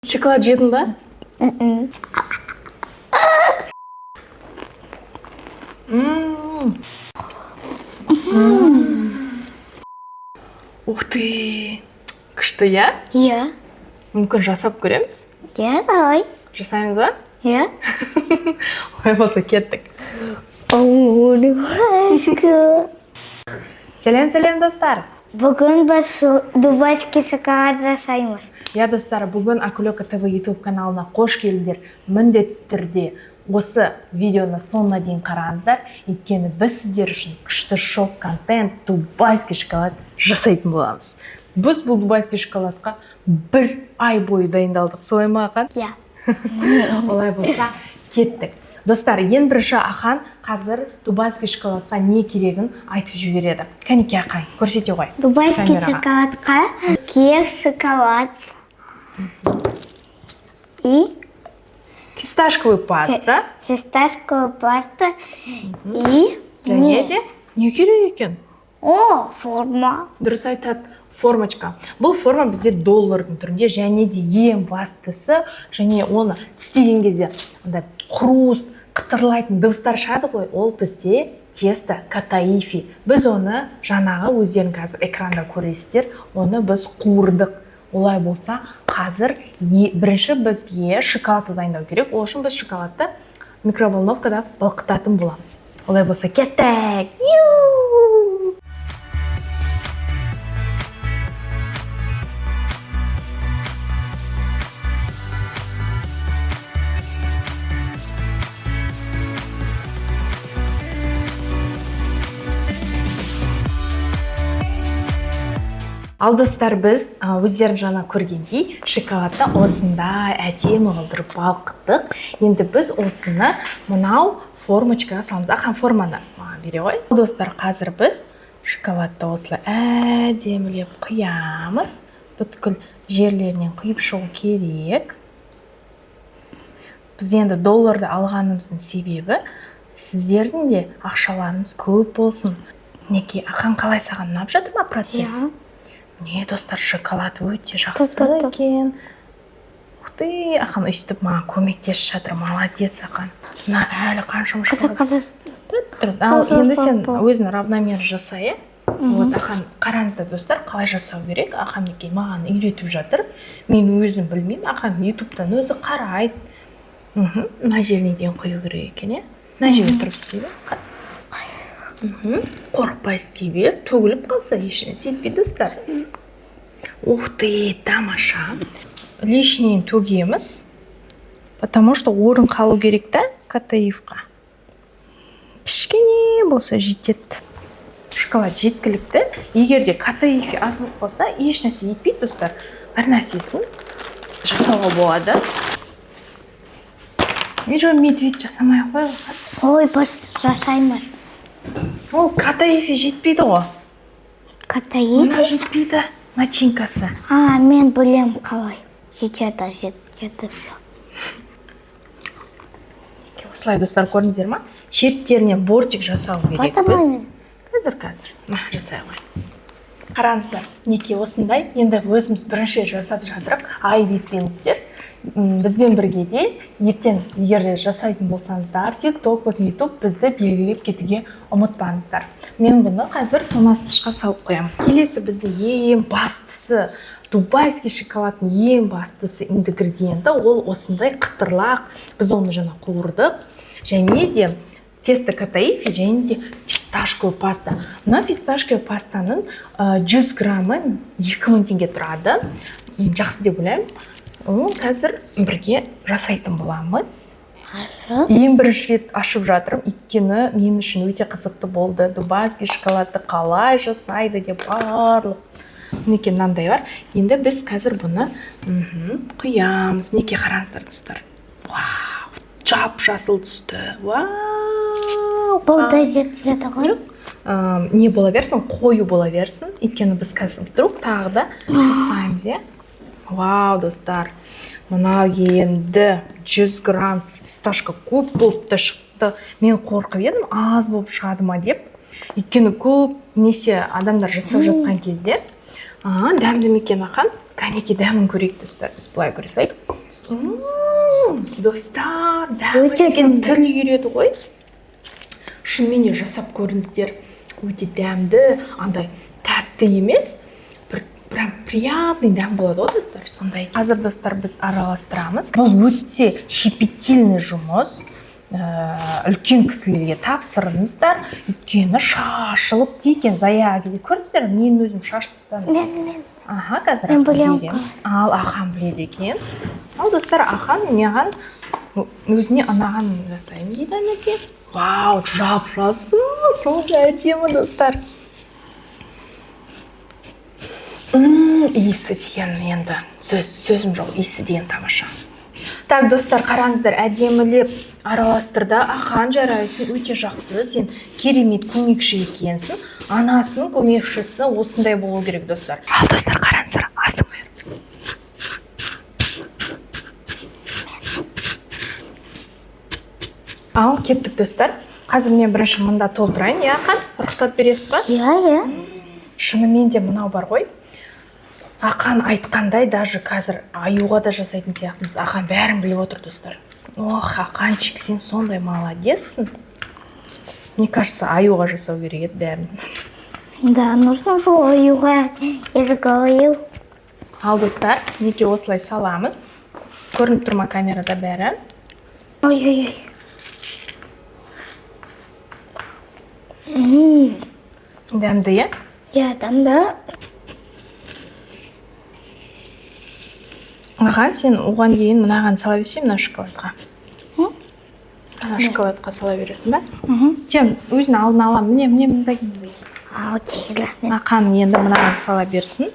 Шоколад жедің ба? М-м. М. Ух ты! Күшті, иә? Иә. Мүмкін, жасап көреміз? Иә, давай. Жасаймыз ба? Иә. Олай болса, кеттік. О. Сәлем, сәлем, достар! Бүгін біз дубайский шоколад жасаймыз. Иә, достар, бүгін Акулека ТВ YouTube каналына қош келдіңдер. Міндетті түрде осы видеоны соңына дейін қараңыздар, өйткені біз сіздер үшін күшті шок контент, дубайский шоколад жасайтын боламыз. Біз бұл дубайский шоколадқа бір ай бойы дайындалдық, солай ма, Ақан? Иә. Олай болса, кеттік. Достар, ең бірінші Ахан қазір дубайский шоколадқа не керегін айтып жібереді. Кәнекей, Ақан, көрсете ғой Дубайский камераға. шоколадқа керек шоколад. И Фисташковый паста. Фисташковый паста. И Және не? де не керек екен? О, форма. Дұрыс айтады, формочка. Бұл форма бізде доллардың түрінде және де ең бастысы, және оны тістеген кезде андай хруст, қытырлайтын дыбыстар шығады ғой, ол бізде тесто катаифи. Біз оны жаңағы өздерің қазір экранда көресіздер, оны біз қуырдық. Олай болса, қазір бірінші бізге шоколадты дайындау керек. Ол үшін біз шоколадты микроволновкада балқытатын боламыз. Олай болса, кеттік! Ю! Ал, достар, біз өздерің жаңа көргендей, шоколадты осындай әдемі қылдырып балқыттық. Енді біз осыны мынау формочкаға саламыз. Ахан, форманы маған бере ғой. Достар, қазір біз шоколадты осылай әдемілеп құямыз. Бүткіл жерлерінен құйып шығу керек. Біз енді долларды алғанымыздың себебі, сіздердің де ақшаларыңыз көп болсын. Мінекей, Ахан, қалай, саған ұнап жатыр ма процесс? Иә. Не, достар, шоколад өте жақсы Топ, топ, топ. екен. Ух ты, Ахан өйстіп маған көмектесіп жатыр. Молодец, Ахан. Мына әлі қаншама Қазір, шоколад. қазір. Тұр, ал Топ, енді топ, сен топ. өзің равномерно жаса, иә. Вот, Ахан, қараңыздар, достар, қалай жасау керек. Ахан, мінекей, маған үйретіп жатыр. Мен өзім білмеймін, Ахан ютубтан өзі қарайды. Мына жеріне дейін құю керек екен, иә. Мына жерге тұрып істей бер. Қорықпай істей бер, төгіліп қалса, ешнәрсе етпейді, достар. Ух ты, тамаша! Лишнийін төгеміз, потому что орын қалу керек та катаифқа. Кішкене болса жетеді, шоколад жеткілікті. Егер де катаифи аз болып қалса, ешнәрсе етпейді, достар, бір нәрсесін жасауға болады. Мен жоқ, медведь жасамай ақ қояйық. Ой, біз жасаймыз. Ол катаифи жетпейді ғой. Катаиф? Мына жетпейді, начинкасы. А, мен білем қалай. Жетеді, жетеді. Осылай, достар, көрдіңіздер ма, шеттерінен бортик жасау керекпіз. Потому Қазір, қазір, мына жасай ғой. Қараңыздар, мінекей, осындай. Енді өзіміз бірінші рет жасап жатырық, айып етпеңіздер. Бізбен бірге де ертең егер де жасайтын болсаңыздар, Тик Ток болсын, Ютуб, бізді белгілеп кетуге ұмытпаңыздар. Мен бұны қазір тоңазытқышқа салып қоямын. Келесі бізде ең бастысы, дубайский шоколадтың ең бастысы ингредиенті, ол осындай қытырлақ. Біз оны жаңа қуырдық. Және де тесто катаифи, және де фисташковый паста. Мына фисташковый пастаның 100 граммы 2000 теңге тұрады. Жақсы деп ойлаймын. Оны қазір бірге жасайтын боламыз. Ең бірінші рет ашып жатырмын, өйткені мен үшін өте қызықты болды, дубайский шоколадты қалай жасайды деп барлық. Мінекей, мынандай бар. Енді біз қазір бұны құямыз. Мінекей, қараңыздар, достар, вау, жап жасыл түсті, вау! Бұл да жетеді ғой. Не бола берсін, қою бола берсін, өйткені біз қазір вдруг тағы да жасаймыз, иә. Вау, достар, мынау енді 100 грамм фисташка көп болып та шықты. Мен қорқып едім, аз болып шығады ма деп, өйткені көп несе адамдар жасап жатқан кезде А, дәмді ме екен, Ақан? Кәнекей, дәмін көрейік, достар. Біз былай көре салайық. Достар, дәмі Өте деген дәмді. тіл үйіреді ғой. Шынымен де жасап көріңіздер. Өте дәмді, андай тәтті емес, бір прям приятный дәм болады ғой, достар. Сондай. Қазір, достар, біз араластырамыз. Бұл өте щепетильный жұмыс. Үлкен кісілерге тапсырыңыздар, өйткені шашылып екен зая кетеді. Көрдіңіздер, мен өзім шашып тастадым. Мен. Аха, қазір Мен Ақан білемін. береміз. Ал Ахан біледі екен. Ал, достар, Ахан маған өзіне ұнаған жасаймын дейді. Әнекей, вау, жап жасыл, сондай әдемі, достар. Иісі деген енді сөзім жоқ, иісі деген тамаша. Так, достар, қараңыздар, әдемілеп араластырды Ахан. Жарайсың, өте жақсы, сен керемет көмекші екенсің. Анасының көмекшісі осындай болу керек, достар. Ал, достар, қараңыздар, асмр. Ал кеттік, достар. Қазір мен бірінші мында толтырайын, иә, Ақан? Рұқсат бересіз ба? Иә. Шынымен де мынау бар ғой, Ақан айтқандай, даже қазір аюға да жасайтын сияқтымыз. Ақан бәрін біліп отыр, достар. Ох, Ақанчик, сен сондай молодецсің. Мне кажется, аюға жасау керек еді бәрін. Да, нужно было аюға. Я же говорил. Ал, достар, мінекей, осылай саламыз. Көрініп тұр ма камерада бәрі? Ой-ой-ой. Дәмді, иә? Иә, дәмді. Аға, сен оған дейін мынаған сала берсең, мына шоколадқа. М? Ана шоколадқа сала бересің ба? Мгм. Сен өзің алдын ала, міне, міне, мында. А, окей, рахмет. Ақан енді мынаған сала берсін.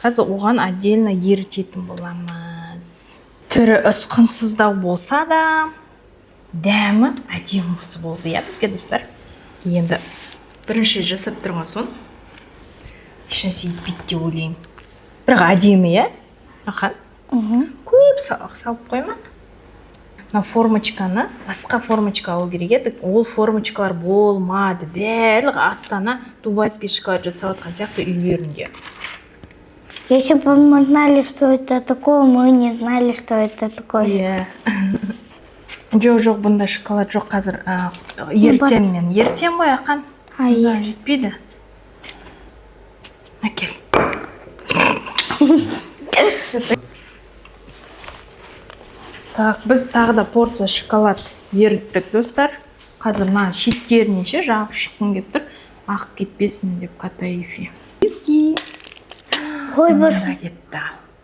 Қазір оған отдельно ерітетін боламыз. Түрі ұсқынсыздау болса да, дәмі әдемісі болды, иә, бізге, достар. Енді бірінші рет жасап тұрған соң, ешнәрсе етпейді деп ойлаймын. Бірақ әдемі, иә, Ақан? Мгм. Көп салып қойма. Мына формочканы, басқа формочка алу керек еді. Ол формочкалар болмады. Барлығы Астана дубайский шоколад жасап жатқан сияқты үйлерінде. Если бы мы знали, что это такое, мы не знали, что это такое. Иә, жоқ, жоқ, бұнда шоколад жоқ қазір. Ертең мен ертең ғой, Ақан. А, Мына иә. жетпейді, әкел. Так, біз тағы да порция шоколад еріттік, достар. Қазір мына шеттеріне ше жағып шыққым келіп тұр, ағып кетпесін деп. Катаифи. Ой, бір, Мында кетті.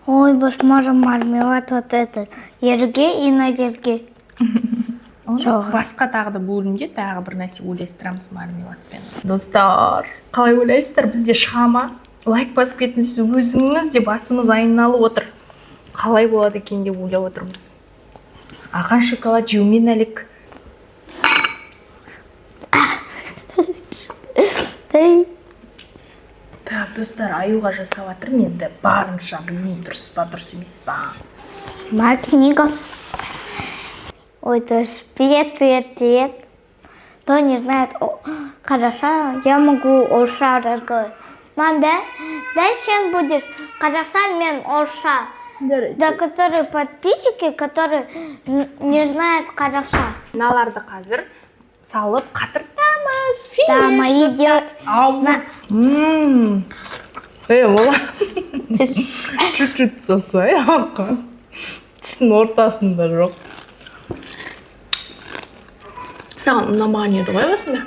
ой, біз можем мармелад вот этот. Жерге и на жерге. Оны Жоқ. басқа тағы да бөлімде тағы бір нәрсе ойластырамыз мармеладпен. Достар, қалай ойлайсыздар, бізде шыға ма? Лайк басып кетіңіз. Өзіміз де басымыз айналып отыр, қалай болады екен деп ойлап отырмыз. Ақан шоколад жеумен әлек. Эй, Так, достар, аюға жасап жатырмын енді барынша. Білмеймін, дұрыс па, дұрыс емес па. Моя книга. Ой, то есть привет, привет, привет. Кто не знает, о, хорошо, я могу орысша разговаривать. Мам, да? Да, чем будешь? Хорошо, мен орысша. Да, которые подписчики, которые не знают хорошо. Мыналарды қазір салып қатыртамыз. Финиш. Да, мои дел... Ау. Ей, ола. Чуть-чуть сосай, Ақан. Тістің ортасында жоқ. Саған ұнамаған еді ғой басында.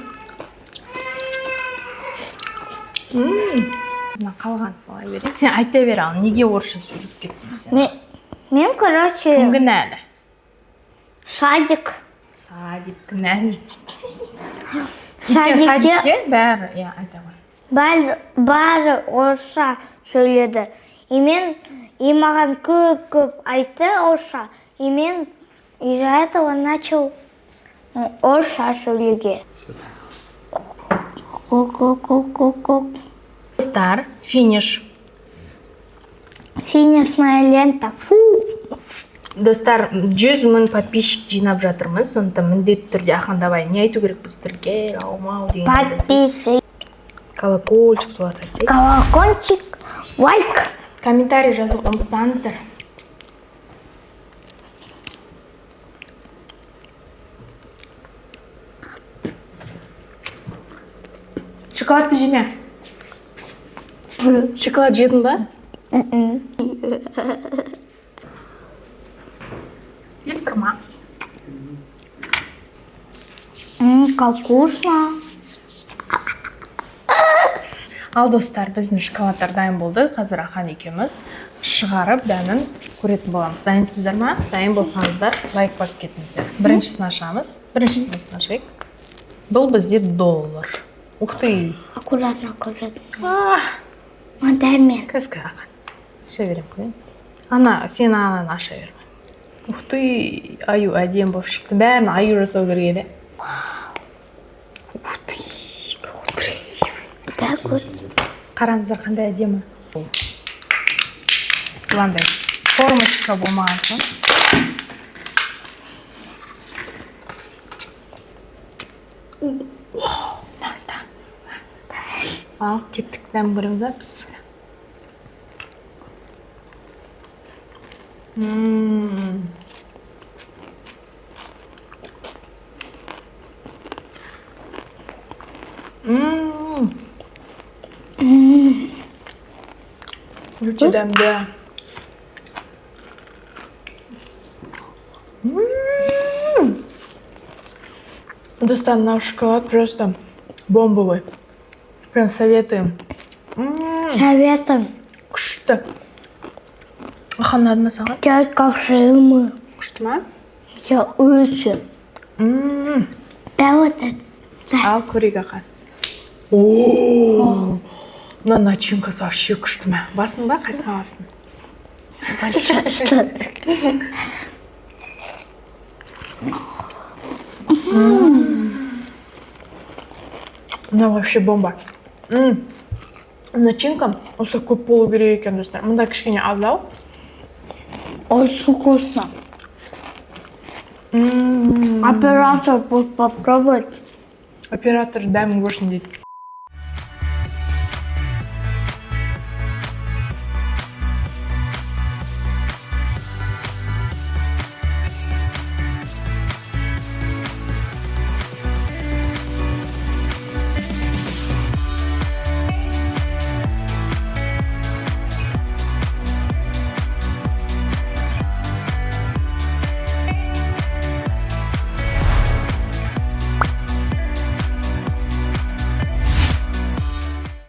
Мына қалған сала берейін. Сен айта бер, ал неге орысша сөйлеп кеттің сен? Мен, короче, Кім кінәлі? Садик. Садик кінәлі дейді. Садикте Садикте бәрі, иә, айта ғой. бәрі орысша сөйледі. И мен, и маған көп-көп айтты орысша. И мен из-за этого начал орысша сөйлеуге. Ку-ку-ку-ку-ку. Достар, финиш. Финишная лента. Фу. Достар, 100 000 подписчик жинап жатырмыз, сондықтан міндетті түрде, Ахан, давай, не айту керек біз? Тіркел, аумау деген. Подписывайтесь. Колокольчик, соларды айтсай. Колокольчик. Лайк. Комментарий жазуды ұмытпаңыздар. Шоколадты жеме. Шоколад жедің ба? Жеп тұрма. Как вкусно. Ал, достар, біздің шоколадтар дайын болды. Қазір Ахан екеуміз шығарып, дәмін көретін боламыз. Дайынсыздар ма? Дайын болсаңыздар, лайк басып кетіңіздер. Біріншісін ашамыз. Біріншісін осыны ашайық. Бұл бізде доллар. Ух ты! Аккуратно, аккуратно. А, Дай мне. Қазір, Ахан, аша беремін ғой. Ана, сен ананы аша берме. Ух ты, аю әдемі болып шықты. Бәрін аю жасау керек еді. Ух ты, какой красивый! Так вот. Қараңыздар, қандай әдемі. Мынандай формочка болмаған соң. Вау, наста. Ал, кеттік, дәм көреміз ба? Бісміллә. Ммм. Өте дәмді. Ммм. Достар, наш шоколад просто бомбовый. Прям советуем. Советуем. Күшті. Ахан, ұнады ма саған? Я как мы. Күшті ма? Я очень. Да, вот это. Да. Ал, көрейік, Ахан. О, мына начинкасы вообще күшті ма? Басың ба, қайсысын аласың? Большая что. Мына вообще бомба. Начинка осы көп болу керек екен, достар. Мында кішкене аздау. Очень вкусно. Оператор будет попробовать. Оператор дәмін көрсін дейді.